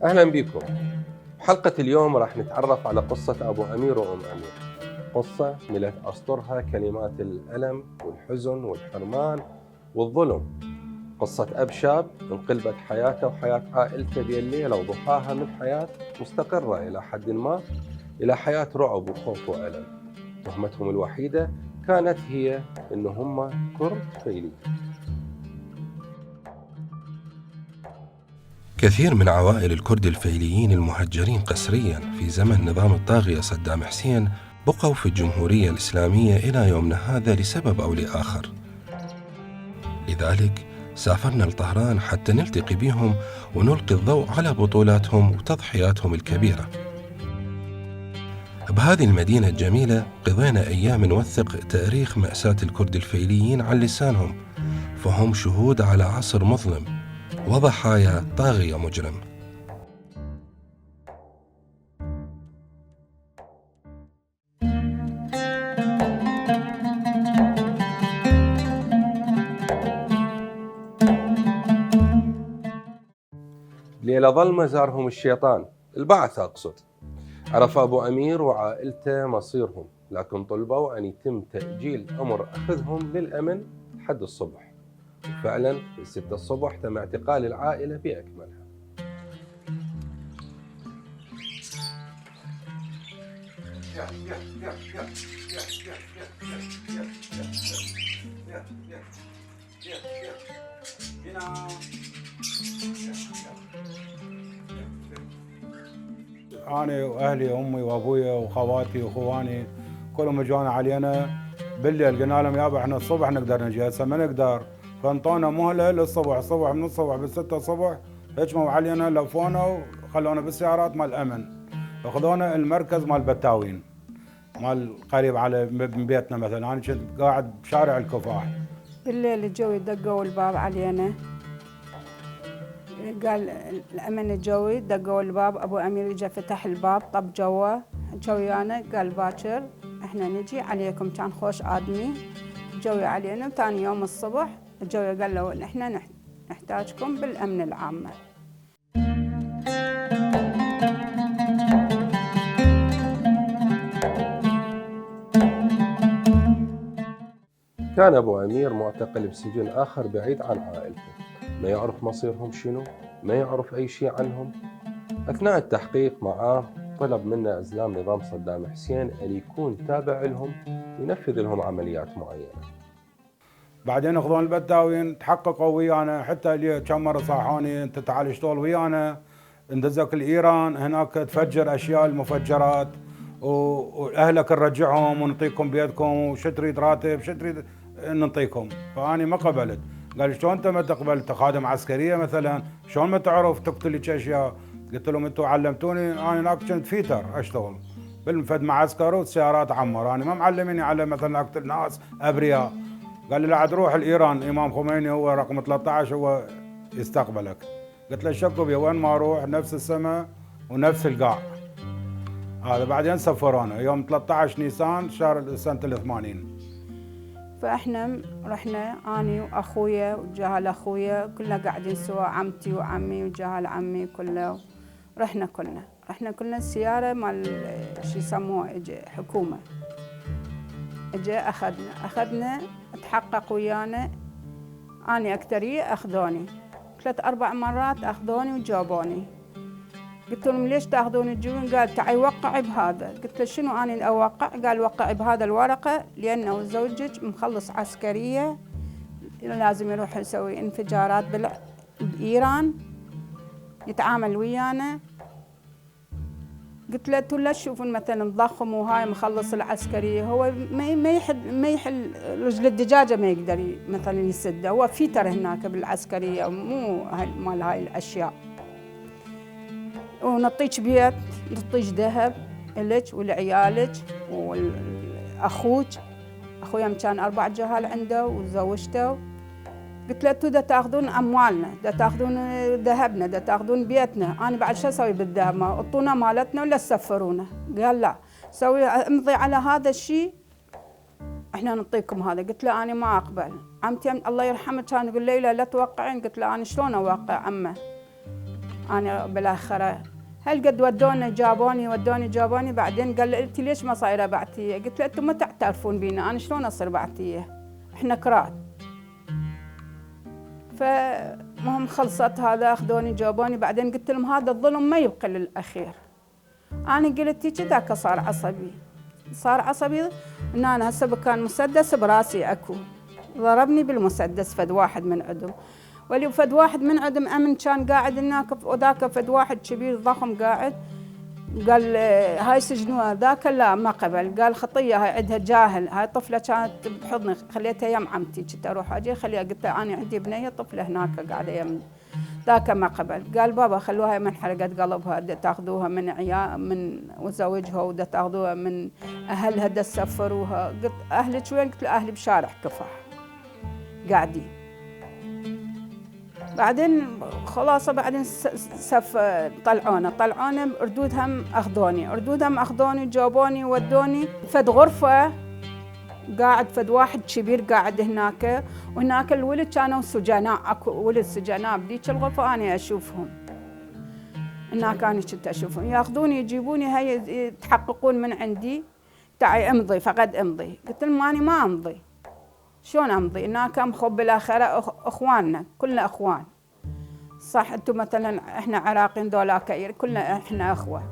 أهلا بكم. حلقة اليوم راح نتعرف على قصة أبو أمير وأم أمير، قصة ملت أسطرها كلمات الألم والحزن والحرمان والظلم، قصة أب شاب انقلبت حياته وحياة عائلته بين ليلة وضحاها من حياة مستقرة إلى حد ما إلى حياة رعب وخوف وألم. تهمتهم الوحيدة كانت هي إن هم كرد فيلي. كثير من عوائل الكرد الفيليين المهجرين قسريا في زمن نظام الطاغية صدام حسين بقوا في الجمهورية الإسلامية إلى يومنا هذا لسبب أو لآخر. لذلك سافرنا لطهران حتى نلتقي بهم ونلقي الضوء على بطولاتهم وتضحياتهم الكبيرة. بهذه المدينة الجميلة قضينا أيام نوثق تاريخ مأساة الكرد الفيليين عن لسانهم، فهم شهود على عصر مظلم وضحايا طاغية مجرم. ليلة ظلمة زارهم الشيطان، البعث أقصد. عرف أبو أمير وعائلته مصيرهم، لكن طلبوا أن يتم تأجيل أمر أخذهم للأمن لحد الصبح. وفعلا في 6 الصبح تم اعتقال العائلة بأكملها. أنا وأهلي وأمي وأبويا وخواتي وأخواني كلهم اجونا علينا بالليل، قلنا لهم يابا احنا الصبح نقدر نجي، هسه ما نقدر، فانطونا مهله للصبح. الصبح من الصبح ب6 الصبح هجموا علينا، لفونا وخلونا بالسيارات مال الأمن، أخذونا المركز مال بتاوين مال قريب على من بيتنا. مثلا أنا كنت قاعد بشارع الكفاح. بالليل الجوي دقوا الباب علينا، قال الأمن الجوي دقوا الباب، أبو أمير اجى فتح الباب طب جوا جويانا، قال باكر احنا نجي عليكم، كان خوش آدمي جوي علينا. وثاني يوم الصبح الجوي قال له احنا نحتاجكم بالأمن العامة. كان أبو أمير معتقل بسجن آخر بعيد عن عائلته، ما يعرف مصيرهم شنو، ما يعرف أي شيء عنهم. أثناء التحقيق معاه طلب منا إزلام نظام صدام حسين أن يكون تابع لهم ينفذ لهم عمليات معينة. بعدين اخذون البتاوين تحققوا ويانا، حتى اللي كم مره صاحوني انت تعال اشتغل ويانا، ندزك لايران هناك تفجر اشياء المفجرات واهلك نرجعهم ونعطيكم بيدكم، وش تريد راتب شو تريد نعطيكم. فاني ما قبلت. قال شلون انت ما تقبل؟ انت خادم عسكريه مثلا، شلون ما تعرف تقتل لك اشياء؟ قلت لهم انتم علمتوني، انا هناك كنت فيتر اشتغل بالمفد معسكر والسيارات عمر، انا ما معلميني على مثلا اقتل ناس ابرياء. قال لي لا عاد روح لايران، امام خميني هو رقم 13 هو يستقبلك. قلت له شكو بي وين ما اروح نفس السماء ونفس القاع. هذا بعدين سفرونا يوم 13 نيسان شهر سنه 80. فاحنا رحنا اني واخويا وجهال اخويا كلنا قاعدين سوا، عمتي وعمي وجهال عمي كله، رحنا كلنا السياره مال شو يسموه حكومه. اجى اخذنا تحقق ويانا، اني اكتريه اخذوني 3 4 مرات اخذوني وجابوني قلت لهم ليش تاخذون الجوين؟ قال تعي وقعي بهذا. قلت له شنو أنا أوقع؟ قال وقعي بهذا الورقة لأنه زوجك مخلص عسكرية لازم يروح يسوي انفجارات بإيران يتعامل ويانا. قلت له انتوا لا تشوفون مثلا ضخم وهاي مخلص العسكريه، هو ما يحل رجل الدجاجه ما يقدر مثلا يسده، هو فيتر هناك بالعسكريه مو مال هاي الاشياء. ونعطيك بيت، نعطيك ذهب الك ولعيالك والاخوك. اخويا كان 4 جهال عنده وزوجته. قلت له انتوا دا تاخذون اموالنا، دا تاخذون ذهبنا، دا تاخذون بيتنا، انا بعد شو اسوي بالذهب؟ ما اعطونا مالتنا ولا تسفرونا؟ قال لا، سوي امضي على هذا الشيء احنا نعطيكم هذا. قلت له انا ما اقبل. عمتي الله يرحمها كان يقول ليلى لا توقعين. قلت له انا شلون اوقع عمه؟ انا بالاخره هل قد ودوني جابوني بعدين قال لي انت ليش ما صايره بعتيه؟ قلت له انتم ما تعترفون بينا، انا شلون اصير بعتيه؟ احنا كرات. فمهم خلصت هذا، اخذوني جابوني. بعدين قلت لهم هذا الظلم ما يبقى للاخير. انا قلت هيك ذاك صار عصبي ان انا هسه كان مسدس براسي اكو، ضربني بالمسدس فد واحد من عدم، ولي فد واحد من عدم امن كان قاعد هناك، وذاك فد واحد كبير ضخم قاعد. قال هاي سجنوها، ذاك لا ما قبل. قال خطيه هاي عندها جاهل، هاي طفله كانت بحضني خليتها يم عمتي، كنت اروح اجي خليها. قلت له انا عندي بنيه طفله هناك قاعده يم. ذاك ما قبل. قال بابا خلوها من حرقت قلبها، تاخذوها من عيال من وزوجها، ودا تاخذوها من اهلها دا تسفروها. قلت اهلك وين؟ قلت له اهلي بشارع كفح قاعدين. بعدين خلاص بعدين طلعونا ردودهم اخذوني جابوني ودوني فد غرفه، قاعد فد واحد كبير قاعد هناك، وهناك الولد كانوا سجناء، اكو ولد سجناء بذيك الغرفه انا اشوفهم. هناك انا كنت اشوفهم ياخذوني يجيبوني هاي يتحققون من عندي، تعي امضي فقد امضي. قلت لهم انا ما امضي، شلون امضي؟ هناك مخب بالاخره اخواننا كلنا اخوان. صح انتم مثلا احنا عراقيين ذولاك كلنا احنا اخوه.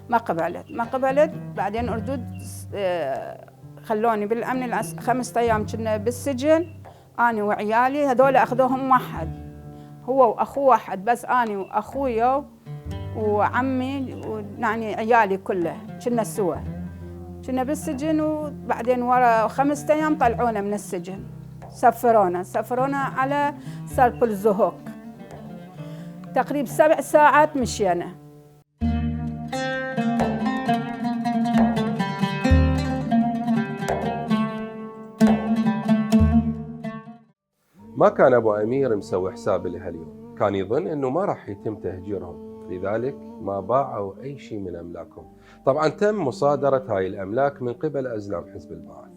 ما قبلت. بعدين اردود خلوني بالامن 5 ايام كنا بالسجن انا وعيالي. هذول اخذوهم واحد، هو واخوه واحد بس، انا واخويا وعمي يعني عيالي كله كنا سوا، كنا بالسجن. وبعدين ورا 5 ايام طلعونا من السجن، سفرونا على سرب الزهوك، تقريبا 7 ساعات مشينا. ما كان أبو أمير مسوي حساب لهاليوم، كان يظن أنه ما راح يتم تهجيرهم، لذلك ما باعوا أي شيء من أملاكهم. طبعا تم مصادرة هاي الأملاك من قبل أزلام حزب البعث.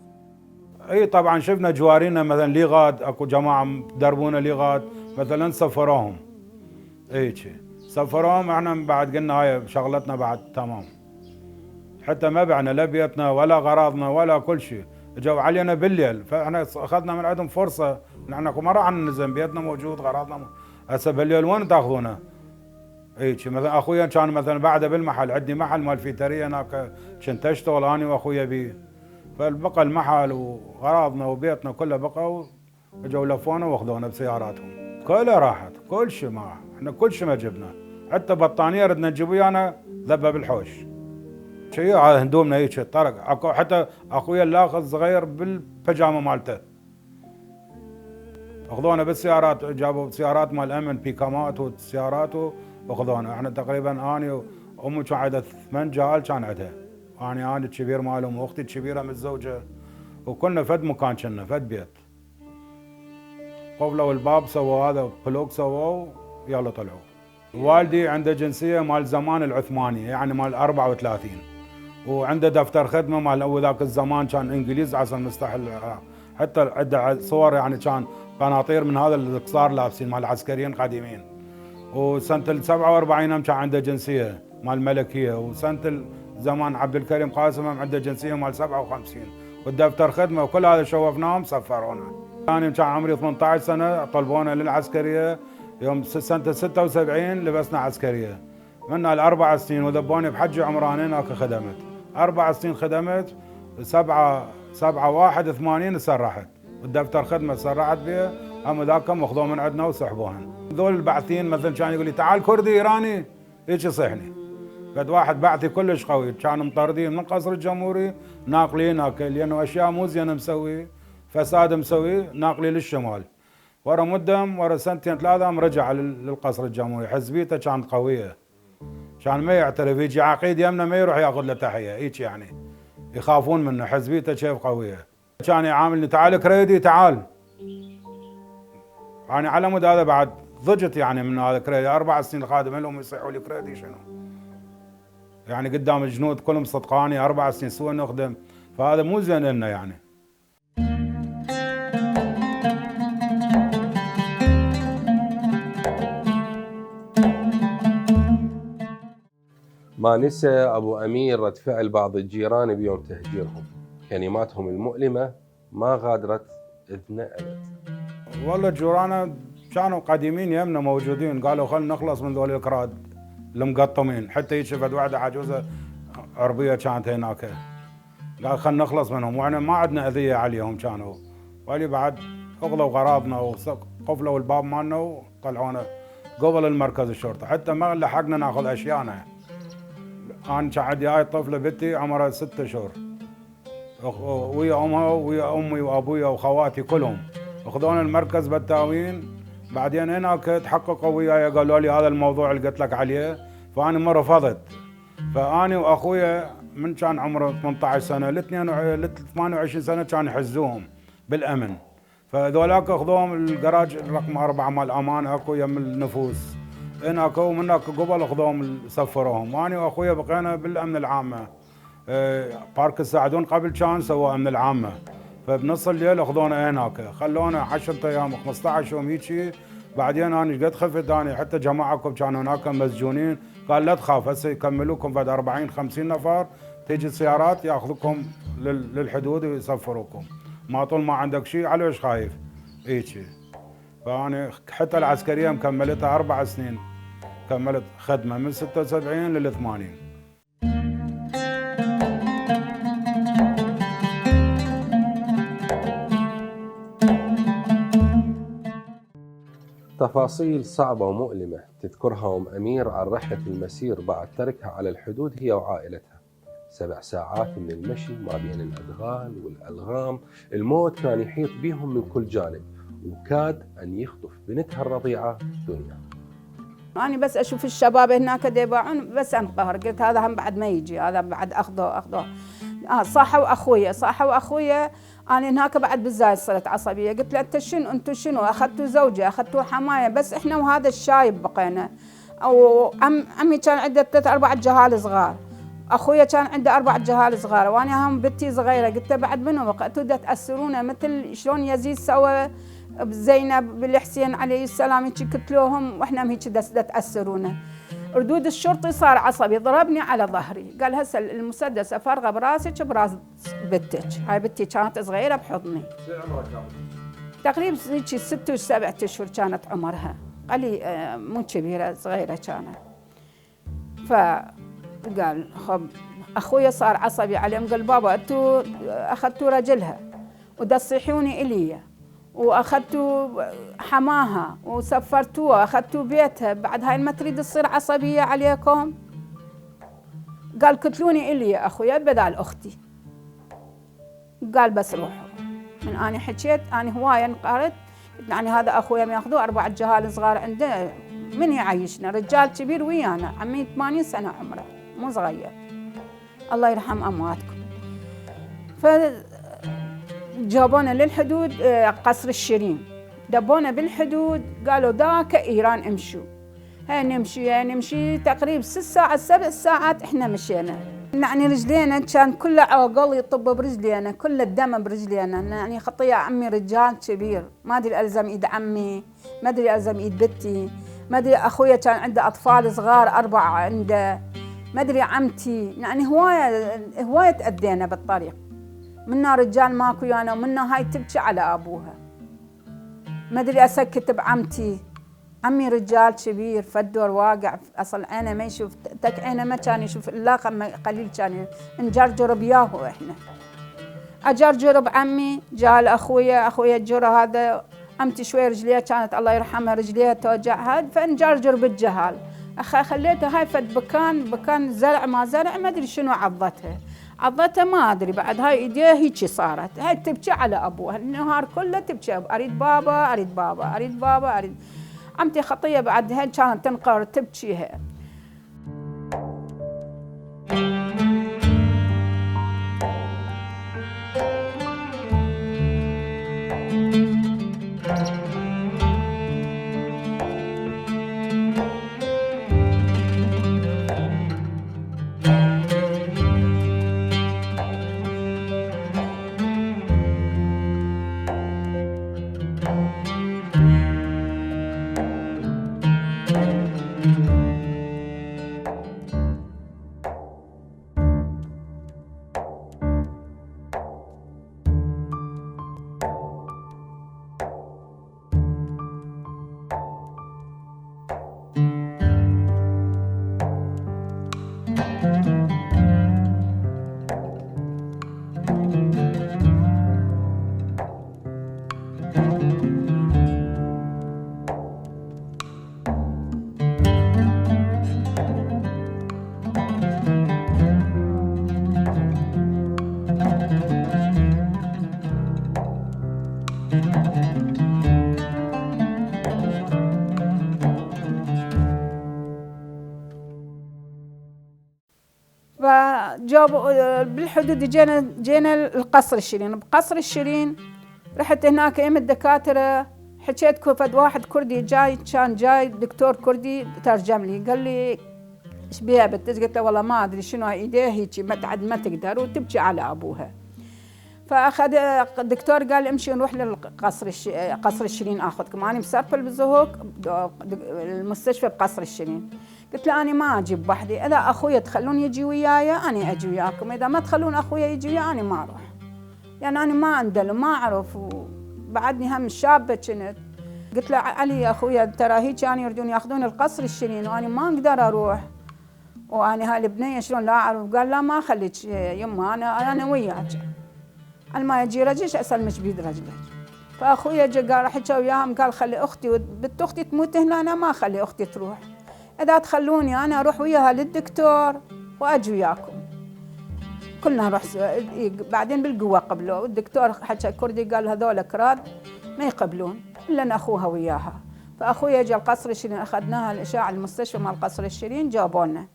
اي طبعا شفنا جوارينا مثلا ليغاد، اكو جماعه دربونا ليغاد مثلا سفروهم، اي شيء سفروهم. احنا بعد قلنا هاي شغلتنا بعد تمام، حتى ما بعنا لا بيتنا ولا غراضنا ولا كل شيء، اجوا علينا بالليل. فاحنا اخذنا من عندهم فرصه، نحن ما راح ننزل، بيتنا موجود غراضنا هسه بالليل وين تاخذونه؟ اي شيء مثلا اخويا كان مثلا بعده بالمحل، عندي محل مال فيتريه هناك كنت اشتغل انا واخويا بيه، فبقى المحل وغراضنا وبيتنا كله بقى، اجوا لفونا واخذونا بسياراتهم كلها راحت، كل شيء معه، احنا كل شيء ما جبنا، حتى بطانيه ردنا نجيب ويانا ذبه بالحوش. شيء على هندومنا هيك طرق، اكو حتى اخويا الاخ صغير بالبيجامه مالته. اخذونا بالسيارات، جابوا سيارات مال امن بيكامات وسيارات واخذونا. احنا تقريبا انا وامي كان عندها 8 جهال كان عندها، انا الكبير مالهم واختي الكبيره متزوجه، وكنا فد مكان كنا فد بيت. قفلوا الباب سووا هذا بلوك سووه يلا طلعوا. والدي عنده جنسيه مال زمان العثماني يعني مال 34، وعنده دفتر خدمه مال ذاك الزمان كان انجليز عصر مستحل العراق، حتى عنده صور يعني كان قناطير من هذا القصار لابسين مال العسكريين قديمين. وسنه 47 كان عنده جنسيه مال ملكيه، وسنه زمان عبد الكريم قاسم عنده جنسيه مال 57، والدفتر خدمه وكل هذا شوفناهم سفرونا. انا كان عمري 18 سنه طلبونا للعسكريه، يوم سنه 76 لبسنا عسكريه، من ال4 سنين وذبوني بحج عمرانين هناك خدمت 4 سنين خدمت 7/1/80 سرحت والدفتر خدمه سرحت بيه هم ذاكم اخذوه من عندنا وسحبوهن. ذول البعثيين مثلا كان يقول لي تعال كردي ايراني هيك يصيحني. قد واحد بعثي كلش قوي كان مطردين من قصر الجمهوري ناقلين هناك لانه اشياء مو زينه مسوي فساد مسوي ناقلي للشمال. ورا مدة ورا 2 3 رجع للقصر الجمهوري. حزبيته كانت قويه كان ما يعترف يجي عقيد يمنا ما يروح ياخذ له تحيه هيك يعني يخافون منه. حزبيته كيف قويه كان يعاملني تعال كريدي تعال يعني على مود هذا بعد ضجت يعني من هذا كريدي 4 سنين خادم لهم يصيحوا لي كريدي شنو يعني قدام الجنود كلهم صدقاني 4 سنين سوى نخدم فهذا مو زين لنا يعني. ما نسى أبو أمير رد فعل بعض الجيران بيوم تهجيرهم، كلماتهم المؤلمة ما غادرت إذ نألت. والله جيرانا كانوا قديمين يمنا موجودين قالوا خلنا نخلص من ذول الكراد المقطمين. حتى يشفت واحدة عجوزة عربية كانت هناك قال خلنا نخلص منهم واحنا ما عندنا أذية عليهم كانوا. ولي بعد أغلوا غراضنا وقفلوا الباب مالنا وطلعونا قبل المركز الشرطة حتى ما لحقنا ناخذ أشياءنا. أنا كان عندي هاي الطفلة بنتي عمرها 6 أشهر ويا أمها ويا أمي وأبويا وخواتي كلهم أخذونا المركز بالتاوين. بعدين هناك تحققوا وياي قالوا لي هذا الموضوع اللي قلت لك عليه فأنا ما رفضت. فأنا وأخويا من كان عمره 18 سنة ل 28 سنة كان يحزوهم بالأمن. فذولاك أخذوهم الجراج رقم 4 مال أمان أكو يم النفوس هناك ومن هناك قبل أخذوهم سفروهم. وأنا وأخويا بقينا بالأمن العامة. بارك الساعدون قبل كان سووا أمن العامة فبنص الليل أخذونا هناك خلونا 10 أيام 15 يوم هيجي. بعدين أنا قد خفت أنا حتى جماعكم كانوا هناك مسجونين قال لا تخاف هسه يكملوكم بعد 40-50 نفر تيجي سيارات ياخذوكم للحدود ويسفروكم ما طول ما عندك شيء على ايش خايف هيك. فأنا حتى العسكرية مكملتها 4 سنين كملت خدمة من 76 لل 80. تفاصيل صعبة ومؤلمة تذكرها أم أمير عن رحلة المسير بعد تركها على الحدود هي وعائلتها. 7 ساعات من المشي ما بين الأدغال والألغام. الموت كان يحيط بهم من كل جانب وكاد أن يخطف بنتها الرضيعة دنيا. أنا بس أشوف الشباب هناك يباعون بس أنقهر قلت هذا هم بعد ما يجي هذا بعد أخذه. صاحوا أخويا أنا هناك بعد بالزايد صرت عصبية. قلت له أنتوا شنو أخذتوا زوجة أخذتوا حماية بس إحنا وهذا الشايب بقينا. أو عمي كان عنده 3-4 جهال صغار أخويا كان عنده 4 جهال صغار وأنا هم بنتي صغيرة. قلت له بعد منو وقتوا تأثرونا مثل شلون يزيد سوى بزينب بالحسين عليه السلام هيك قتلوهم واحنا هيك تأثرونا. ردود الشرطي صار عصبي ضربني على ظهري قال هسه المسدس افرغه براسك براس بنتك. هاي بنتي كانت صغيره بحضني تقريبا 6 و7 اشهر كانت عمرها. قال لي مو كبيره صغيره كانت. فقال خب اخويا صار عصبي عليهم قال بابا انتوا اخذتوا رجلها وتصيحوني الي واخذتوا حماها وسفرتوها اخذتوا بيتها بعد هاي ما تريد تصير عصبيه عليكم. قال قتلوني الي يا اخويا بدال اختي. قال بس روحوا. من اني حكيت اني هوايه انقهرت يعني هذا اخويا ما ياخذوه 4 جهال صغار عنده من يعيشنا رجال كبير ويانا عمي 80 سنه عمره مو صغير الله يرحم امواتكم. جابونا للحدود قصر الشيرين دبونا بالحدود قالوا ذاك ايران امشوا. هاي نمشي تقريبا 6 ساعات 7 ساعات احنا مشينا. يعني رجلينا كان كله عقل يطب برجلينا كل الدم برجلينا. يعني خطيه عمي رجال كبير ما ادري الزم ايد عمي ما ادري الزم ايد بنتي ما ادري اخويا كان عنده اطفال صغار 4 عنده ما ادري عمتي. يعني هوايه تأدينا بالطريق. منا رجال ماكو يانا ومنا هاي تبكي على ابوها ما ادري اسكت بعمتي عمي رجال كبير فدور واقع اصل عينه ما يشوف، تك عينه ما كان يشوف الا قليل، كان نجرجر بياه احنا. اجرجر بعمي، جاء اخويا الجرى هذا، عمتي شوي رجليها كانت الله يرحمها رجليها توجعها، فنجرجر بالجهال. خليتها هاي فد بكان زرع ما زرع ما ادري شنو عضتها ما ادري، بعد هاي ايديها هيجي صارت، هاي تبكي على ابوها النهار كله تبكي، اريد بابا اريد بابا اريد بابا اريد. عمتي خطيه بعد هاي كانت تنقر تبكيها. فجابوا بالحدود جينا القصر الشيرين. بقصر الشيرين رحت هناك يم الدكاتره، حكيت فد واحد كردي جاي، كان جاي دكتور كردي ترجم لي، قال لي ايش بيها بنت؟ قلت له والله ما ادري شنو ايديها هيجي ما تقدر وتبكي على ابوها. فاخذ الدكتور قال امشي نروح قصر الشيرين اخذكم. انا مسربل بالزهوق المستشفى بقصر الشيرين. قلت له انا ما اجيب وحدي، اذا اخويا تخلون يجي وياي انا اجي وياكم، اذا ما تخلون اخويا يجي وياي انا ما اروح. يعني انا ما اندل وما اعرف، وبعدني هم شابه كنت. قلت له علي اخويا ترى هيك كانوا يردون ياخذون القصر الشيرين وانا ما اقدر اروح، وانا هاي البنيه شلون لا اعرف. قال لا ما خليك يما، انا وياك، ما يجي رجلك اسلمك بيد رجلك. فاخويا جا قال حكى وياهم، قال خلي اختي بنت اختي تموت هنا، انا ما اخلي اختي تروح، اذا تخلوني انا اروح وياها للدكتور واجي وياكم. كلنا نروح بعدين بالقوه قبلوا. الدكتور حكى كردي قال هذول كراد ما يقبلون الا ان اخوها وياها. فاخويا جا القصر الشيرين، اخذناها الاشعه المستشفى مال القصر الشيرين، جابونا.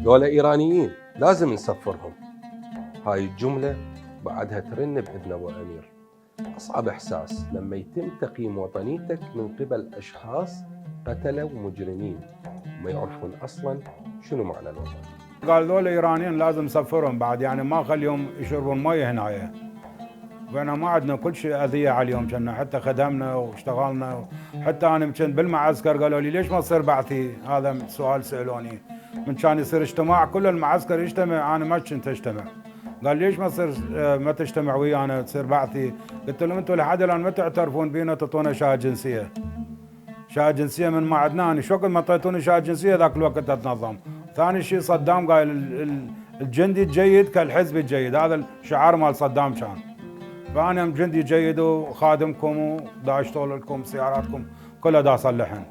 دول إيرانيين لازم نسفرهم. هاي الجملة بعدها ترن بإذن أبو أمير. أصعب إحساس لما يتم تقييم وطنيتك من قبل أشخاص قتلوا مجرمين وما يعرفون أصلاً شنو معنى الوطن. قال دول إيرانيين لازم نسفرهم بعد، يعني ما خليهم يشربون مية هنا. فأنا ما عندنا كل شيء أذية عليهم، كنا حتى خدمنا واشتغلنا. حتى أنا كنت بالمعسكر قالوا لي ليش ما تصير بعثي؟ هذا سؤال سألوني. من كان يصير اجتماع كل المعسكر يجتمع، أنا ما كنت أجتمع. قال ليش ما تجتمع ويانا تصير بعثي؟ قلت لهم انتم لحد الآن ما تعترفون بينا تعطونا شهادة جنسية. شهادة جنسية من ما عندنا، أنا شو ما اعطيتوني شهادة جنسية ذاك الوقت أتنظم. ثاني شيء صدام قال الجندي الجيد كالحزب الجيد، هذا الشعار مال صدام كان. فأنا جندي جيد وخادمكم ودا أشتغل لكم سياراتكم كلها دا أصلحن.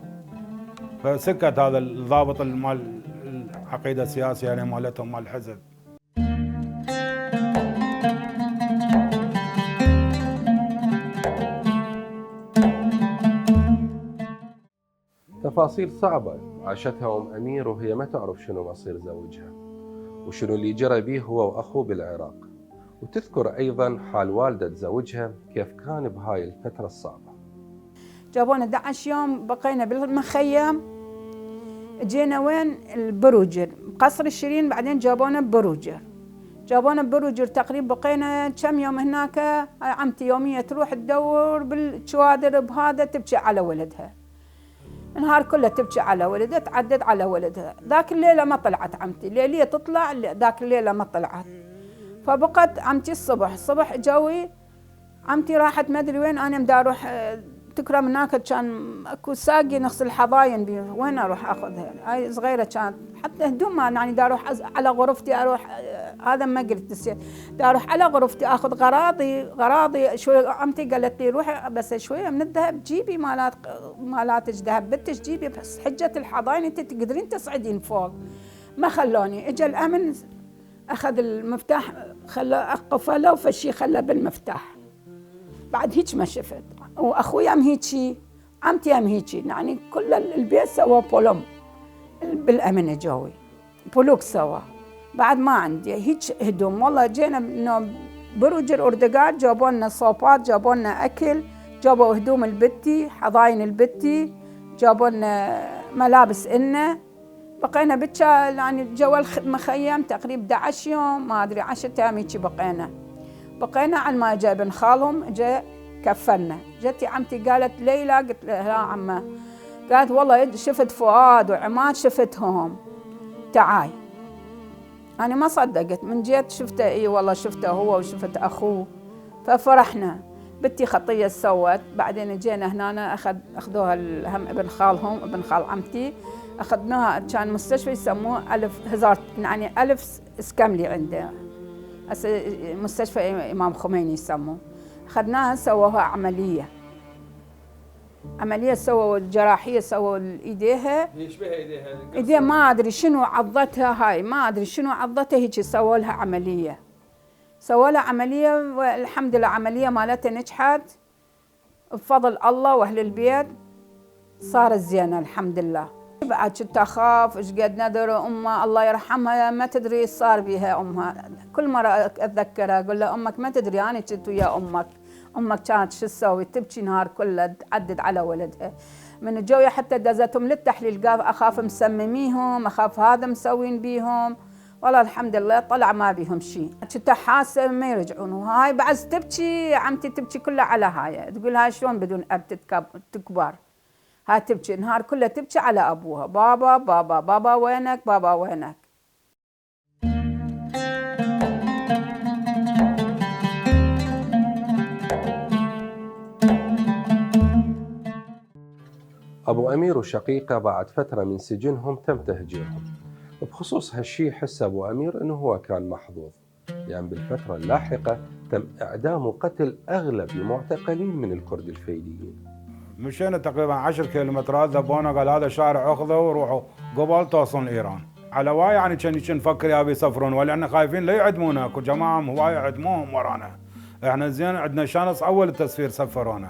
فسكت هذا الضابط مال العقيدة السياسية يعني مالتهم مال الحزب. تفاصيل صعبة عاشتها أم أمير وهي ما تعرف شنو مصير زوجها وشنو اللي جرى به هو وأخوه بالعراق، وتذكر أيضا حال والدة زوجها كيف كان بهاي الفترة الصعبة. جابونا 11 يوم بقينا بالمخيم، جينا وين البروجر قصر الشيرين، بعدين جابونا بروجر تقريبا بقينا كم يوم هناك. عمتي يومية تروح تدور بالشوادر بهذا تبكي على ولدها. نهار كله تبكي على ولدها، تعدد على ولدها. ذاك الليلة ما طلعت عمتي، ليلية تطلع، ذاك الليلة ما طلعت. فبقت عمتي الصبح جوي عمتي راحت ما ادري وين، انا بدي اروح تكرم هناك، كان اكو ساقي نغسل حضاين بيه، وين اروح اخذها؟ هاي صغيره كانت، حتى هدوم ما يعني بدي اروح على غرفتي، اروح هذا ما قلت تصير، بدي اروح على غرفتي اخذ غراضي شوي. عمتي قالت لي روحي بس شويه من الذهب جيبي مالاتك ذهب بتش جيبي، بس حجه الحضاين انت تقدرين تصعدين فوق. ما خلوني، اجى الامن اخذ المفتاح، خلى قفله وفشي خلى بالمفتاح. بعد هيك ما شفت، واخوي ام هيجي، عمتي ام هيجي، يعني كل البيت سوا بولم بالامن جوي بولوك سوا. بعد ما عندي هيك هدوم، والله جينا انه بروج الاردقات جابوا لنا صوبات، جابوا لنا اكل، جابوا هدوم البتي، حضاين البتي، جابوا لنا ملابس إلنا. بقينا بتشا يعني جوا المخيم تقريبا 11 يوم، ما ادري 10 ايام هيك بقينا على ما جاء ابن خالهم جاء كفلنا. جتي عمتي قالت ليلى، قلت لها لا عمه، قالت والله شفت فؤاد وعماد شفتهم تعاي. انا ما صدقت، من جيت شفته، اي والله شفته هو وشفت اخوه، ففرحنا. بنتي خطيه سوت، بعدين جينا هنا اخذوها هم ابن خالهم، ابن خال عمتي، اخذناها كان مستشفى يسموه هزار يعني 1000 اسكملي عنده، مستشفى امام خميني يسموه. اخذناها سووها عمليه سووا الجراحيه، سووا ايديها، يشبه ايديها ما ادري شنو عضتها، هاي ما ادري شنو عضتها، هيك سووا لها عمليه والحمد لله عمليه مالتها نجحت بفضل الله واهل البيت، صارت زينه الحمد لله. بعد كنت اخاف ايش قد نذر امها الله يرحمها، ما تدري ايش صار بها امها، كل مره اتذكرها اقول لها امك ما تدري انا كنت ويا امك كانت شو تسوي، تبكي نهار كله تعدد على ولدها. من الجويه حتى دزتهم للتحليل، قال اخاف مسمميهم، اخاف هذا مسوين بيهم، والله الحمد لله طلع ما بيهم شيء. كنت حاسه ما يرجعون، وهاي بعد تبكي عمتي تبكي كلها على هاي، تقول هاي شلون بدون اب تكبر، هاي تبكي نهار كله تبكي على ابوها، بابا بابا بابا وينك، بابا وينك. أبو أمير وشقيقة بعد فترة من سجنهم تم تهجيرهم. بخصوص هالشي حس أبو أمير أنه هو كان محظوظ، يعني بالفترة اللاحقة تم إعدام وقتل أغلب المعتقلين من الكرد الفيليين. مشينا تقريبا 10 كيلومترات، ذبونا قال هذا شارع اخذه وروحوا قبل توصلون ايران. على واي يعني كان نفكر يابي يسافرون، ولا احنا خايفين لا يعدمونا، اكو جماعه هوايه يعدموهم ورانا. احنا زين عندنا شانس اول التسفير سفرونا.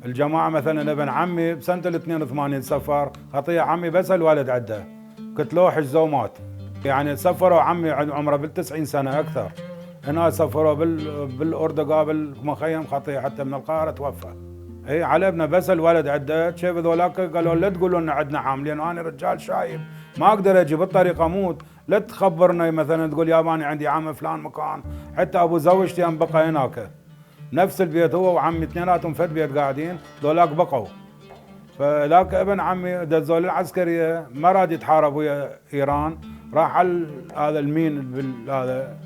الجماعه مثلا ابن عمي بسنه ال 82 سفر، خطيه عمي بس الوالد عده قتلوه حجزوه مات. يعني سفروا عمي عمره بال90 سنه اكثر، هنا سفروا بالاردقاء بالمخيم، خطيه حتى من القاهره توفى. اي على ابنه بس الولد عده، كيف ذولاك قالوا لا تقولوا ان عندنا عام، لان انا رجال شايب ما اقدر اجي بالطريق اموت، لا تخبرنا مثلا تقول يابا انا عندي عام فلان مكان. حتى ابو زوجتي هم بقى هناك نفس البيت، هو وعمي اثنيناتهم فد بيت قاعدين، ذولاك بقوا. فذاك ابن عمي دزوا العسكريه، ما راد يتحارب ويا ايران، راح على هذا المين هذا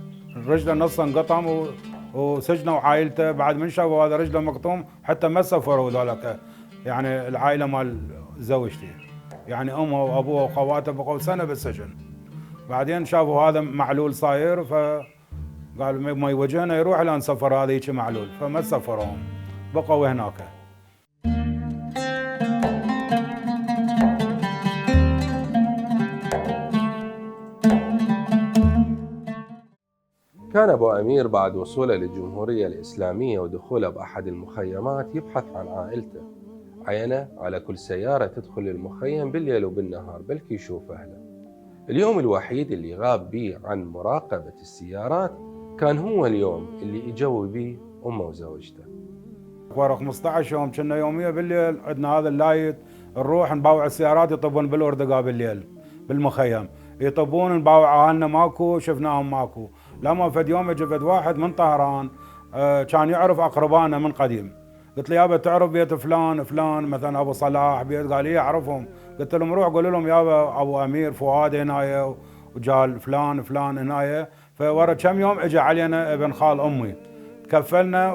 رجله نص انقطم وسجنوا عائلته. بعد من شافوا هذا رجله مقطوم حتى ما سفروا ذلك، يعني العائله مال زوجتي، يعني امه وابوه وخواته بقوا سنه بالسجن. بعدين شافوا هذا معلول صاير، فقالوا ما يوجهنا يروح لان سفر هذا هيك معلول، فما سفروهم بقوا هناك. كان أبو أمير بعد وصوله للجمهورية الإسلامية ودخوله بأحد المخيمات يبحث عن عائلته، عينه على كل سيارة تدخل المخيم بالليل وبالنهار بلكي يشوف أهله. اليوم الوحيد اللي غاب بيه عن مراقبة السيارات كان هو اليوم اللي يجوي بيه أمه وزوجته. ورا 15 يوم كنا يوميا بالليل عندنا هذا اللايت، نروح نباوع السيارات يطبون بالاردقاء بالليل بالمخيم، يطبون نباوع اهلنا ماكو، شفناهم ماكو. لما فد يوم اجى فد واحد من طهران كان يعرف اقربائنا من قديم، قلت له يابا تعرف بيت فلان فلان مثلا ابو صلاح بيت؟ قال ايه اعرفهم. قلت لهم روح قولوا لهم يابا ابو امير فؤاد هنايا وجال فلان فلان هنايا. فورا كم يوم اجى علينا ابن خال امي تكفلنا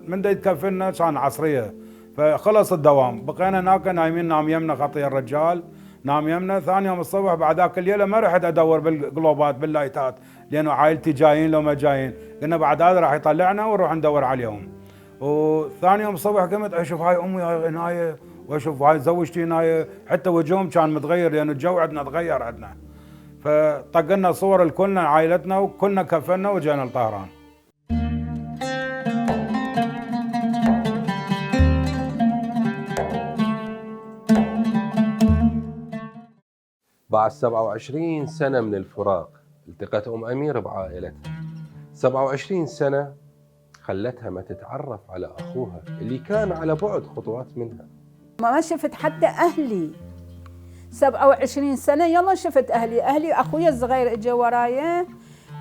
من دا يتكفلنا كان عصريه. فخلص الدوام بقينا هناك نايمين، نام يمنا خطي الرجال نام يمنا. ثاني يوم الصبح بعد ذاك الليله ما رحت ادور بالقلوبات باللايتات لانه عائلتي جايين لو ما جايين. قلنا بعد هذا راح يطلعنا ونروح ندور عليهم. وثاني يوم الصبح قمت اشوف هاي امي هنايا واشوف هاي زوجتي هنايا، حتى وجههم كان متغير لانه الجو عندنا تغير عندنا. فطقنا صور لكلنا عائلتنا وكلنا كفلنا وجينا لطهران. بعد 27 سنة من الفراق التقت أمير بعائلتها. 27 سنة خلتها ما تتعرف على أخوها اللي كان على بعد خطوات منها. ما شفت حتى أهلي 27 سنة. يلا شفت أهلي أخويا الصغير إجا ورايا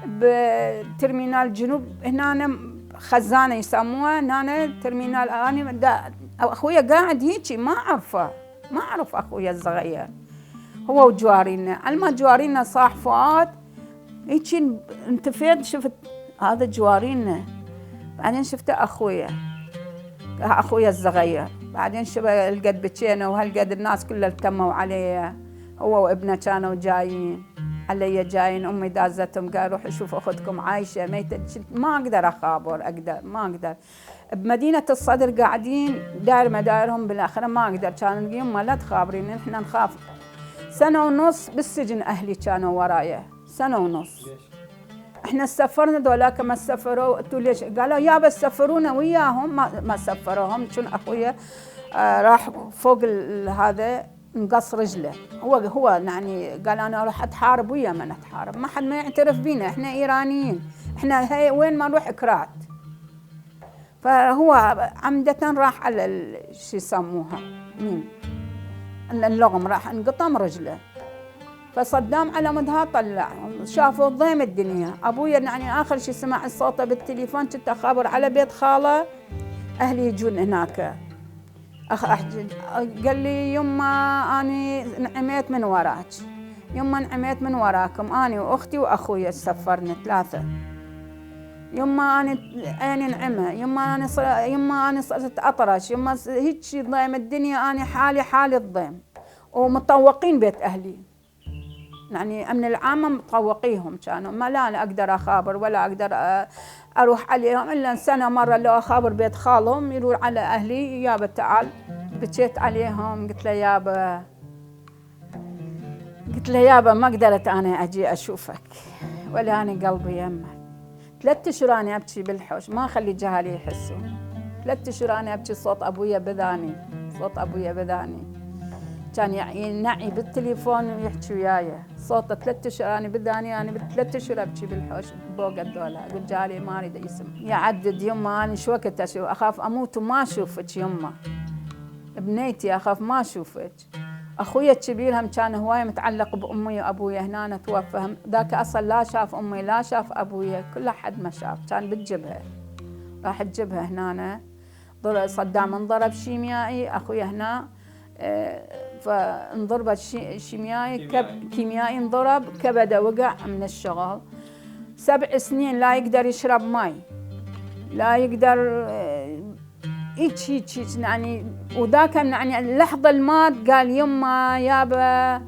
بترمينال جنوب هنا خزانة يسموها هنا ترمينال. أنا أخويا قاعد هيجي ما أعرف أخويا الصغير هو وجوارينا. على ما جوارينا صاح فؤاد هيجي انتفيت شفت هذا جوارينا. بعدين شفت أخويا الصغير. بعدين شفت هالقد بكينا وهالقد الناس كلها التموا علي. هو وابنه كانوا جايين علي جايين. أمي دازتهم قال روحوا شوفوا أختكم عايشة ميتة. ما أقدر أخابر ما أقدر. بمدينة الصدر قاعدين داير مدايرهم بالآخرة ما أقدر. كانوا يما لا تخابرين إحنا نخاف. 1.5 سنة بالسجن أهلي كانوا ورايا 1.5 سنة. احنا سفرنا ذولاك ما سفروا. قلت ليش؟ قالوا يابا سفرونا وياهم. ما سفروهم. شون اخويا راح فوق هذا انقص رجله. هو يعني قال انا راح اتحارب ويا من اتحارب. ما حد ما يعترف بينا احنا ايرانيين. احنا هي وين ما نروح اكرات. فهو عمدة راح على شو يسموها اللغم راح انقطم رجله. فصدام على مدها طلع شافوا ضيم الدنيا. ابويا يعني اخر شيء سمع صوته بالتليفون كنت اخابر على بيت خاله اهلي يجون هناك. قال لي يما اني نعميت من وراك. يما نعميت من وراكم اني واختي واخويا سفرنا 3. يما اني عيني نعمه. يما اني صرت اطرش. يما هيك ضيم الدنيا. اني حالي الضيم. ومطوقين بيت اهلي يعني أمن العامة مطوقيهم كانوا. ما لا أنا أقدر أخابر ولا أقدر أروح عليهم إلا سنة مرة لو أخابر بيت خالهم يروح على أهلي يابا تعال. بكيت عليهم قلت له يابا ما قدرت أنا أجي أشوفك ولا أنا قلبي يمك. 3 أشهر أنا أبكي بالحوش ما أخلي جهالي يحسوا. 3 أشهر أنا أبكي. صوت أبويا بذاني كان ينعي بالتليفون ويحكي وياي. صوته 3 أشهر أنا بداني. أنا 3 أشهر أبكي بالحوش فوق الدولة. قلت جالي ما أريد اسم يعدد. يما أنا شو وقت أشوف أخاف أموت وما أشوفك يما. بنيتي أخاف ما أشوفك. أخويا الكبير هم كان هواية متعلق بأمي وأبويا. هنا توفى ذاك أصلا لا شاف أمي لا شاف أبويا. كل أحد ما شاف. كان بتجيبها راح تجيبها هنا. صدام انضرب شيميائي أخويا هنا. فانضربت كيميائي انضرب كبده وقع من الشغل. 7 سنين لا يقدر يشرب ماء لا يقدر هيك يعني. وذاك يعني اللحظة المات قال يما يابا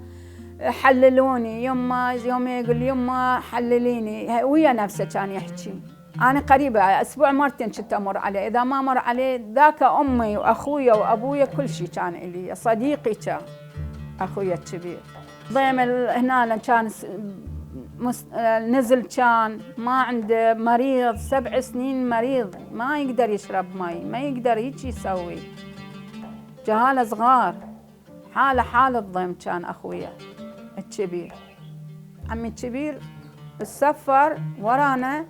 حللوني. يما يوم يقول يما حلليني ويا نفسه كان يحكي. أنا قريبة أسبوع مرتين كنت أمر عليه. إذا ما مر عليه ذاك أمي وأخويا وأبويا كل شيء كان إلي. صديقي كان أخويا الكبير. ضيم هنا كان نزل كان ما عنده مريض 7 سنين مريض ما يقدر يشرب ماء ما يقدر هيك يسوي. جهاله صغار حالة ضيم كان أخويا الكبير. عمي الكبير السفر ورانا.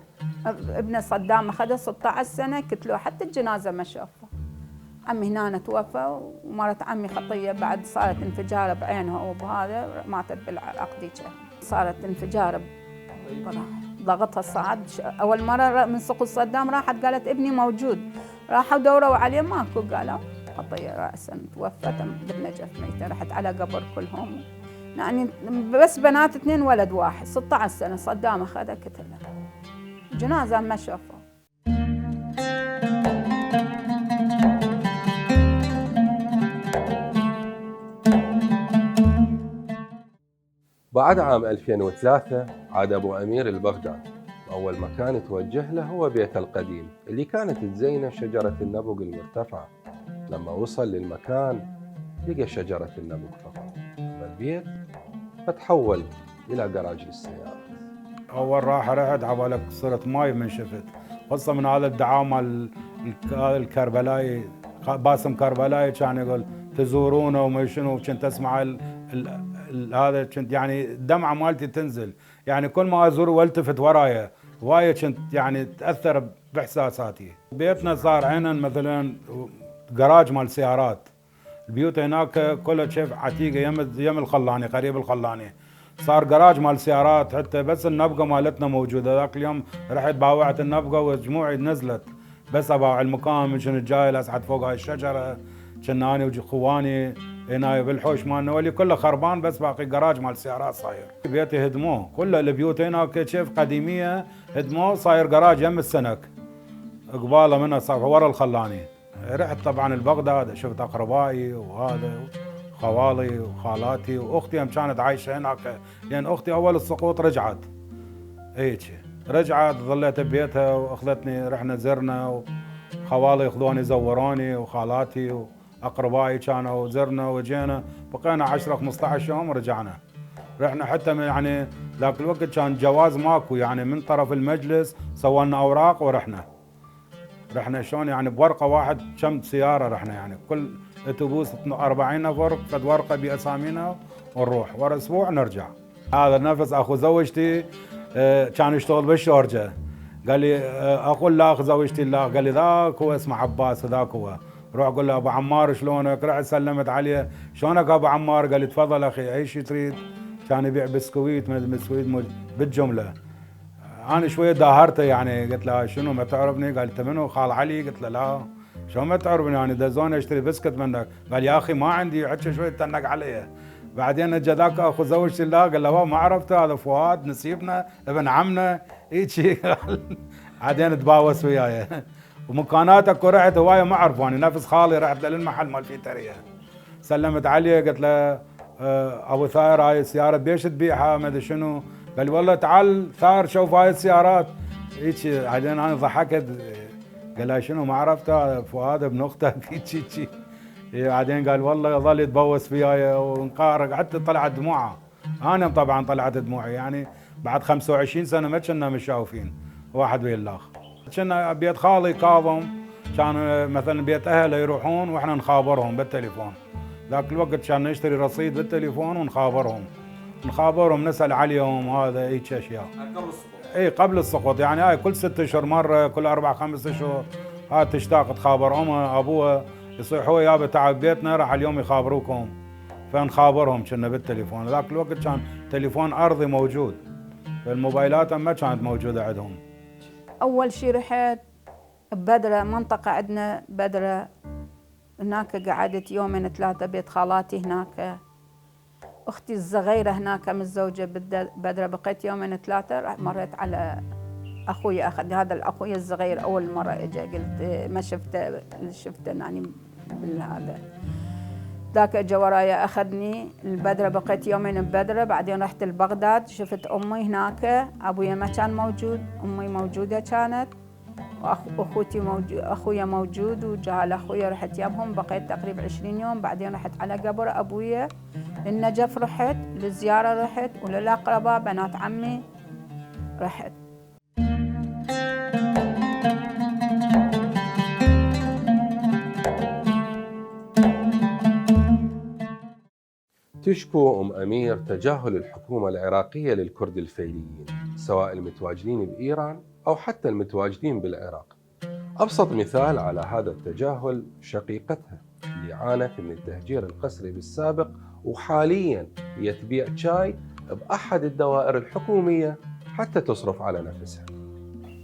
ابن صدام أخذه 16 سنة قتلوه حتى الجنازة ما شافه. عمي هنا توفى ومرت عمي خطية بعد صارت انفجار بعينها وبهذا ماتت بالعراق ديجة. صارت انفجار ضغطها صعد. أول مرة من سقوط صدام راحت قالت ابني موجود. راحوا دوروا عليه ماكو، قالوا خطية رأسا توفت بالنجف ميتة. رحت على قبر كلهم، يعني بس بنات 2 ولد واحد 16 سنة. صدام أخذها قتله، جنازة ما شافوا. بعد عام 2003 عاد أبو أمير البغداد، وأول مكان توجه له هو بيته القديم اللي كانت تزينه شجرة النبق المرتفعة. لما وصل للمكان لقى شجرة النبق فقط البيت، فتحول إلى جراج للسيارات. اول راحه رحت عبالك صرت ماي من شفت قصه من هذا الدعاء مال الكربلائي، باسم كربلائي كان يقول تزورونه وما شنو. كنت اسمع هذا، كنت يعني الدمعه مالتي تنزل، يعني كل ما ازور والتفت ورايا وايد كنت يعني تاثر باحساساتي. بيتنا صار عينا مثلا جراج مال سيارات. البيوت هناك كلها شيف عتيقه يم الخلاني، قريب الخلاني صار جراج مال سيارات. حتى بس النبقه مالتنا موجوده. ذاك اليوم رحت باوعت النبقه وجموعي نزلت بس اباوع المكان. من كنت جاي اصعد فوق هاي الشجره، كنا اني واخواني هنا بالحوش مالنا واللي كله خربان، بس باقي جراج مال سيارات صاير. بيتي هدموه، كل البيوت هناك شيف قديميه هدموه، صاير جراج يم السنك قباله منه صار ورا الخلاني. رحت طبعا البغداد، شفت اقربائي وهذا خوالي وخالاتي، واختي هم كانت عايشه هناك، لان اختي اول السقوط رجعت هيك رجعت، ظليت ببيتها واخذتني رحنا زرنا، وخوالي ياخذوني زوروني وخالاتي واقربائي كانوا زرنا وجينا، بقينا 10 15 يوم ورجعنا. رحنا حتى من يعني ذاك الوقت كان جواز ماكو، يعني من طرف المجلس سوالنا اوراق ورحنا شلون يعني بورقه واحد كم سياره رحنا، يعني كل اتوبوس 40 نفر قد ورقه باسامينا ونروح، ورا اسبوع نرجع. هذا نفس اخو زوجتي كان يشتغل بالشورجه، قال لي اقول لا اخو زوجتي لا، قال لي ذاك هو اسمه عباس ذاك هو. روح اقول له ابو عمار شلونك؟ رحت سلمت عليه، شلونك ابو عمار؟ قال لي تفضل اخي اي شيء تريد. كان يبيع بسكويت بالجمله. انا شويه داهرته، يعني قلت له شنو ما تعرفني؟ قال انت منو؟ خال علي. قلت له لا شلون ما تعرفني، يعني دزوني اشتري بسكت منك. قال يا اخي ما عندي، حكى شويه تنق علي. بعدين اجى ذاك اخو زوجتي الله، قال له ما عرفته هذا فؤاد نسيبنا ابن عمنا هيك. بعدين تباوس وياي ومكانات اكو رحت هوايه ما عرفوني، نفس خالي رحت للمحل مال فيتريا سلمت عليه، قلت له ابو ثاير هاي السياره بيش تبيعها ما ادري شنو؟ قال لي والله تعال ثار شوف هاي السيارات هيك. بعدين انا ضحكت، قال لها شنو ما عرفته فؤاد ابن اختك هيك. بعدين قال والله يظل يتبوس فياي ونقارق، حتى طلعت دموعه. انا طبعا طلعت دموعي، يعني بعد 25 سنه ما كنا مشاوفين واحد ويا الاخر. كنا بيت خالي كاظم، كان مثلا بيت اهله يروحون واحنا نخابرهم بالتليفون. ذاك الوقت كان نشتري رصيد بالتليفون ونخابرهم نسال عليهم هذا هيك اشياء. قبل السقوط؟ اي قبل السقوط، يعني هاي كل 6 اشهر مره، كل 4 5 اشهر هاي تشتاق تخابر امها ابوها، يصيحوا يابا تعال بيتنا راح اليوم يخابروكم، فنخابرهم كنا بالتليفون. ذاك الوقت كان تليفون ارضي موجود، فالموبايلات ما كانت موجوده عندهم. اول شيء رحت ببدره، منطقه عندنا بدره، هناك قعدت 2 يوم 3 بيت خالاتي هناك. اختي الصغيره هناك متزوجه بدره، بقيت 2 يوم 3. مريت على اخوي، اخذ هذا الاخوي الصغير اول مره اجى، قلت ما شفته يعني بالهذا. ذاك اجى ورايا اخذني البدره، بقيت 2 يوم ببدره. بعدين رحت لبغداد، شفت امي هناك، ابويا ما كان موجود، امي موجوده كانت، واخوتي اخويا موجود، وجاء اخويا رحت يابهم، بقيت تقريبا 20 يوم. بعدين رحت على قبر ابويا للنجف، رحت للزياره، رحت وللاقرباء بنات عمي رحت. تشكو أم أمير تجاهل الحكومة العراقية للكرد الفيليين، سواء المتواجدين بإيران أو حتى المتواجدين بالعراق. أبسط مثال على هذا التجاهل شقيقتها اللي عانت من التهجير القسري بالسابق، وحالياً هي تبيع شاي بأحد الدوائر الحكومية حتى تصرف على نفسها.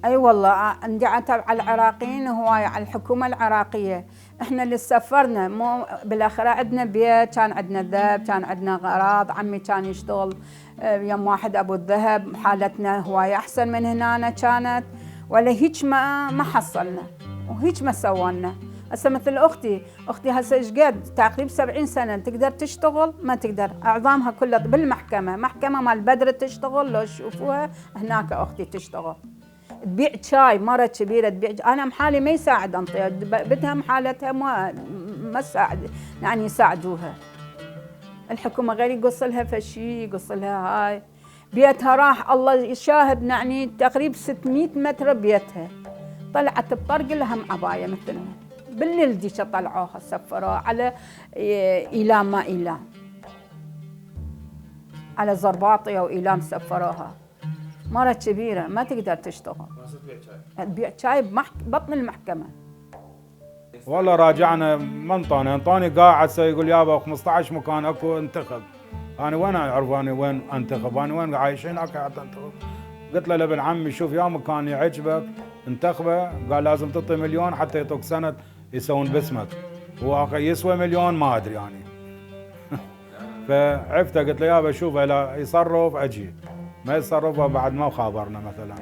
اي والله عندي عتب على العراقيين هواي، على الحكومه العراقيه. احنا اللي سفرنا مو بالاخره عندنا بيت، كان عندنا ذهب، كان عندنا اغراض، عمي كان يشتغل يم واحد ابو الذهب، حالتنا هواي احسن من هنا كانت، ولا هيك ما حصلنا وهيك ما سوالنا. هسه مثل اختي هسه ايش قد تقريبا 70 سنه تقدر تشتغل؟ ما تقدر، اعظامها كلها بالمحكمه، محكمه مال بدر تشتغل، لو تشوفوها هناك اختي تشتغل تبيع شاي، مرة كبيرة تبيع. أنا محالي ما يساعد أنطيها، بدها محالتها ما تساعد، يعني يساعدوها. الحكومة غير يقص لها فشي، يقص لها هاي. بيتها راح الله يشاهد، يعني تقريبا 600 متر بيتها، طلعت بطرق لها عباية مثلنا. بالليل ديشة طلعوها سفروها على إيلام، ما إيلام، على زرباطية وإيلام سفروها. مرة كبيرة ما تقدر تشتغل، تبيع شاي ببطن المحكمة. والله راجعنا ما انطاني قاعد يقول يابا 15 مكان اكو انتخب. انا وين اعرف انا وين انتخب؟ انا وين عايش هناك حتى انتخب؟ قلت له لابن عمي شوف يا مكان يعجبك انتخبه. قال لازم تعطي مليون حتى يعطوك سند يسوون باسمك، هو يسوى مليون ما ادري يعني. فعفته قلت له يابا شوف لا يصرف اجي، ما يتصرف بعد ما خابرنا. مثلا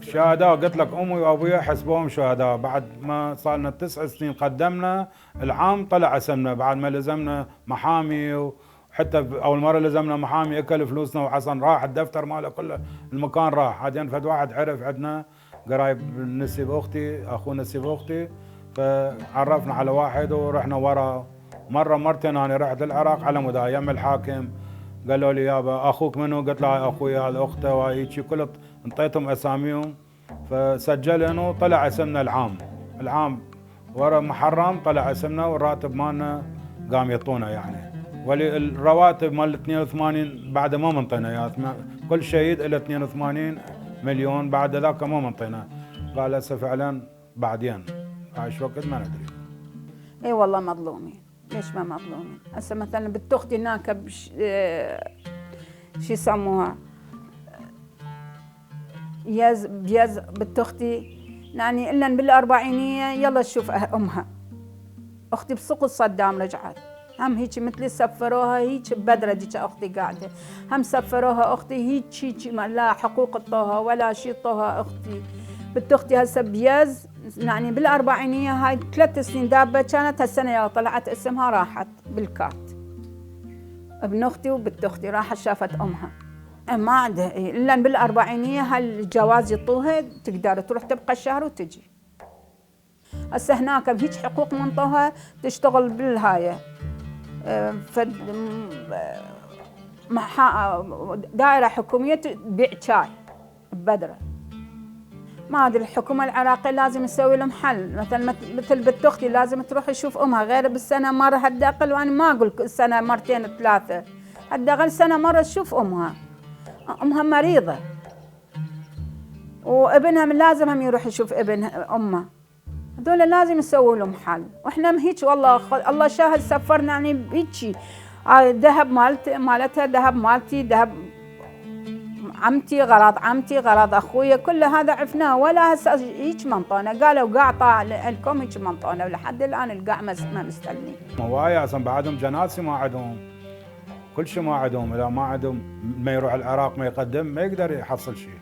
الشهداء قلت لك امي وابويا حسبوهم شهداء، بعد ما صار لنا 9 سنين قدمنا العام طلع اسمنا، بعد ما لزمنا محامي، وحتى اول مره لزمنا محامي اكل فلوسنا وحسن راح الدفتر ماله كله المكان راح. بعدين فد واحد عرف عندنا قرايب نسيب اختي، اخو نسيب اختي، فعرفنا على واحد ورحنا ورا. مره مرتين انا رحت العراق على مدى يم الحاكم، قالوا لي يابا اخوك منو؟ قلت له اخوي هذا اخته وهيك كله، انطيتهم اساميهم فسجلن وطلع اسمنا العام ورا محرم طلع اسمنا، والراتب مالنا قام يعطونا يعني. ولي الرواتب مال 82 بعد ما منطينا يا كل شهيد له 82 مليون، بعد ذاك ما منطينا. قال هسه فعلا بعدين عايش وقت ما ندري. اي والله مظلومين، ليش ما مظلومين؟ هسه مثلا بنت اختي هناك شو يسموها بيز بنت اختي، يعني الا بالاربعينيه يلا تشوف امها. اختي بسقط صدام رجعت، هم هيك مثلي سفروها هيك ببدره ديك اختي قاعده، هم سفروها اختي هيك لا حقوق اعطوها ولا شيء اعطوها اختي. بنت اختي هسه بيز يعني بالاربعينيه، هاي 3 سنين دابه كانت، هالسنه يا طلعت اسمها راحت بالكارت. ابن اختي وبنت اختي راحت شافت امها، ما عندها الا بالاربعينيه هالجواز يعطوها تقدر تروح تبقى الشهر وتجي. هسه هناك بهيج حقوق منطوها تشتغل بالهايه دائره حكوميه تبيع شاي ببدره. ما ادري الحكومه العراقيه لازم تسوي لهم حل، مثل بنت اختي لازم تروح تشوف امها غير بالسنه مره حد اقل، وانا ما اقول سنه مرتين 3، حد اقل سنه مره تشوف امها مريضه، وابنها لازم هم يروح يشوف ابن امه. هذول لازم يسووا لهم حل. واحنا هيك والله الله شاهد سفرنا يعني بهيك ذهب مالتها، ذهب مالتي، ذهب عمتي، غراض عمتي، غراض اخويا، كل هذا عفناه، ولا هسه هيك منطونا. قالوا قاع طاع لكم هيك منطونا، ولحد الان القاع ما مستلمين. هوايه اصلا بعدهم جناسي ما عندهم، كل شيء ما عندهم. اذا ما عندهم ما يروح العراق ما يقدم ما يقدر يحصل شيء.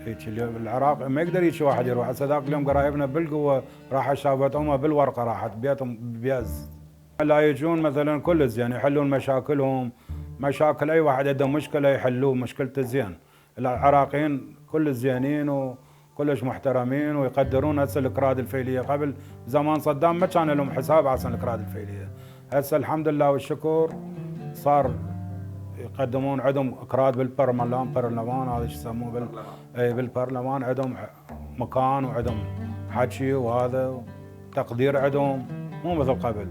هيك العراق ما يقدر هيك واحد يروح. هسه ذاك اليوم قرايبنا بالقوه راحت شافت امها بالورقه، راحت بيتهم بيز. لا يجون مثلا كل زين يحلون مشاكلهم، مشاكل اي واحد عنده مشكله يحلوه مشكلته زين. العراقيين كل زينين وكلش محترمين ويقدرون. هسه الكراد الفيليه قبل زمان صدام ما كان لهم حساب اصلا الكراد الفيليه، هسه الحمد لله والشكر صار يقدمون عندهم اكراد بالبرلمان هذا شو يسموه بالبرلمان عندهم مكان وعندهم حكي وهذا تقدير عندهم، مو مثل قبل.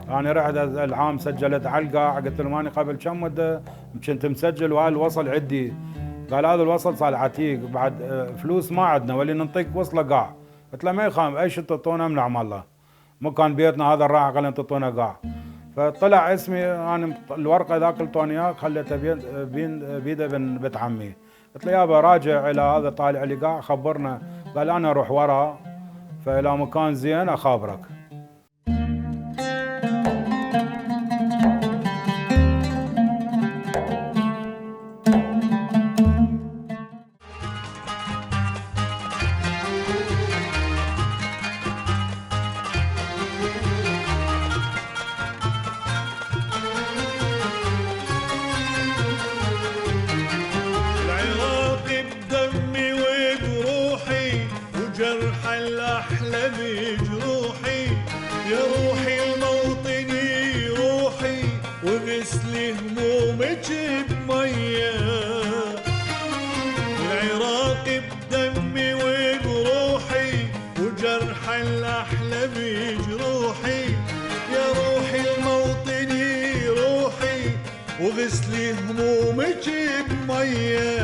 انا رحت العام سجلت على القاع، قلت له ماني قبل كم مده كنت مسجل وهذا الوصل عندي. قال هذا الوصل صار عتيق، بعد فلوس ما عندنا ولي ننطيك وصله قاع. قلت له ما يخام اي شيء تعطونا من نعم الله، مكان بيتنا هذا الراحه خلينا تعطونا قاع. فطلع اسمي انا الورقه ذاك الطونياك خليتها بيده بنت عمي، قلت له يابا راجع الى هذا طالع لي قاع خبرنا. قال انا اروح ورا، فالى مكان زين اخابرك. جرح الأحلام جروحي يا روحي الموطني روحي وغسل همومك بمية. العراق بدمي وبروحي وجرح الأحلام جروحي يا روحي الموطني روحي وغسل همومك بمية.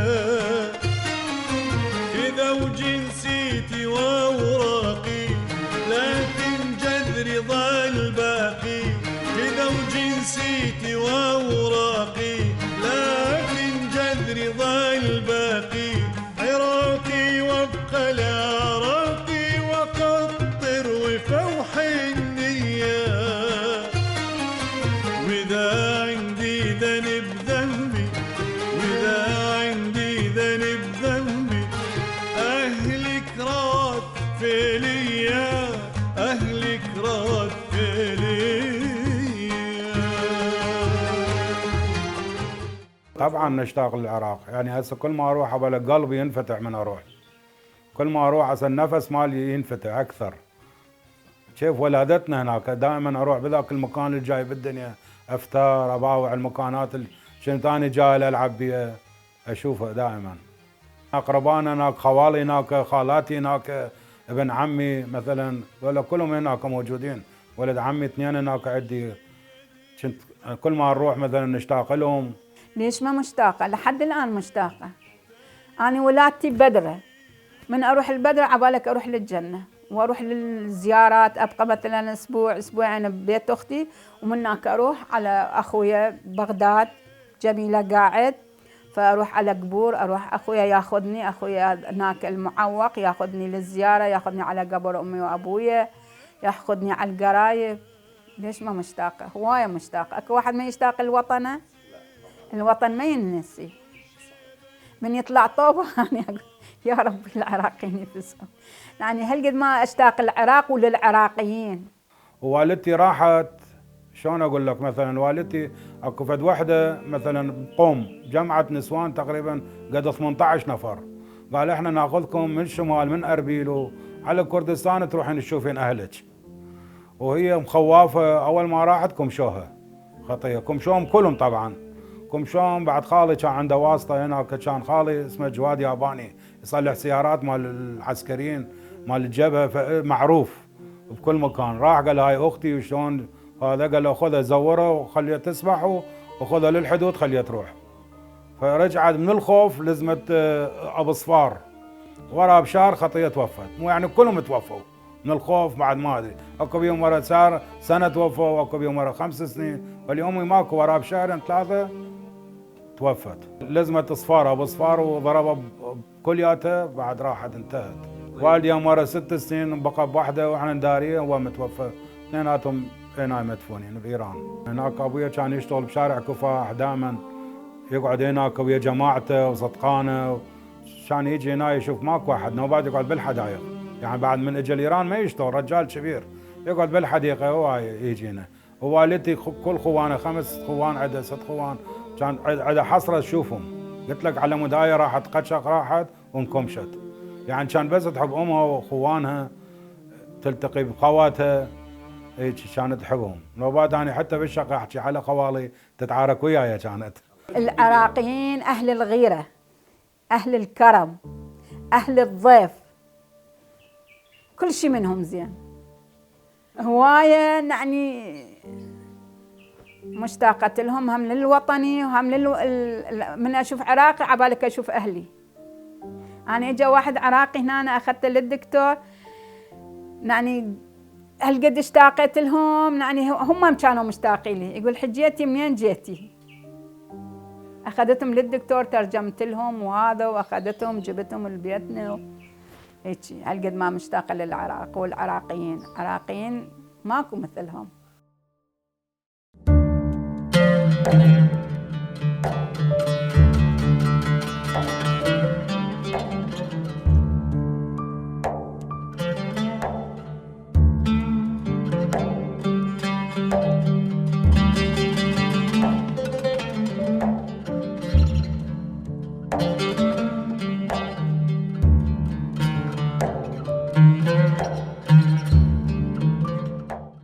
كذا وجنسيتي واوراقي لكن جذري ظل باقي. كذا وجنسيتي واوراقي لكن جذري ظل باقي. عراقي وابقى لعراقي وقطر وفوح النية. واذا عندي ذنب ذنبي واذا عندي ذنب ذنبي أهلك راد فيليا أهلك راد فيليا. طبعا نشتاق للعراق، يعني هسه كل ما اروح ابل قلبي ينفتح من اروح. كل ما اروح هسه النفس مالي ينفتح اكثر. شوف ولادتنا هناك، دائما اروح بذاك المكان اللي جاي بالدنيا افتار اباوع المكانات اللي كنت انا جاي العب بيها اشوفها دائما. اقربائنا هناك، خوالي هناك، خالاتي هناك، ابن عمي مثلا ولا كلهم هناك موجودين. ولد عمي 2 هناك عندي. كنت كل ما نروح مثلا نشتاق لهم. ليش ما مشتاقة؟ لحد الآن مشتاقة. أنا ولادتي بدرة، من أروح البدرة عبالك أروح للجنة وأروح للزيارات. أبقى مثلا أسبوع أسبوعين ببيت أختي ومن هناك أروح على أخويا بغداد جميلة قاعد، فأروح على قبور. أروح أخويا ياخذني، أخويا هناك المعوق ياخذني للزيارة، ياخذني على قبر أمي وأبويا، ياخذني على القرايب. ليش ما مشتاقة؟ هواية مشتاقة. أكو واحد ما يشتاق الوطن؟ الوطن ما ينسي. من يطلع طوبة يعني أقول يا رب العراقيين يفزعون. يعني هالقد ما أشتاق العراق وللعراقيين. ووالدتي راحت، شلون اقول لك، مثلا والدتي اكو فد وحده مثلا قوم جمعت نسوان تقريبا قد 18 نفر. قال احنا ناخذكم من الشمال من اربيل على كردستان تروحين تشوفين اهلك. وهي مخوافه. اول ما راحت كمشوها خطيه، كمشوهم كلهم طبعا. كمشوهم بعد خالي كان عنده واسطه هناك، كان خالي اسمه جواد ياباني يصلح سيارات مال العسكريين مال الجبهه، معروف بكل مكان. راح قال هاي اختي وشلون هذا، قال له خذها زوره وخليها تسبح وخذها للحدود خليها تروح. فرجعت من الخوف لزمت ابو صفار ورا بشهر خطيه توفت. مو يعني كلهم توفوا من الخوف. بعد ما ادري اكو بيهم ورا صار سنه توفوا واكو بيهم ورا 5 سنين. واليوم ماكو ورا بشهرين 3 توفت. لزمت صفار ابو صفار وضربها بكلياته بعد راحت انتهت. والدي يوم ورا 6 سنين بقى بوحده واحنا نداريه وهو متوفى. اثنيناتهم هنا مدفونين بايران. هناك ابويا كان يشتغل بشارع كفاح، دائما يقعد هناك ويا جماعته وصدقانه. كان يجي هنا يشوف ماكو واحد نوبات يقعد بالحدائق. يعني بعد من اجى ايران ما يشتغل، رجال كبير يقعد بالحديقه هو يجي هنا. ووالدتي كل خوانه 5 خوان عندها 6 خوان، كان عندها حسره تشوفهم. قلت لك على مدايه راحت قشق راحت وانكمشت. يعني كان بس تحب امها واخوانها، تلتقي بخواتها، هيك كانت تحبهم. نوبات انا حتى بالشقه احكي على خوالي تتعارك وياي كانت. العراقيين اهل الغيره، اهل الكرم، اهل الضيف، كل شيء منهم زين. هوايه يعني مشتاقة لهم، هم للوطني وهم من اشوف عراقي عبالك اشوف اهلي. انا اجى واحد عراقي هنا أنا اخذته للدكتور، يعني هالقد اشتاقت لهم، يعني هم كانوا مشتاقين لي. يقول حجيتي منين جيتي؟ أخذتهم للدكتور، ترجمت لهم وهذا، وأخذتهم جبتهم لبيتنا هيجي. هالقد ما مشتاقة للعراق والعراقيين، عراقيين ماكو مثلهم.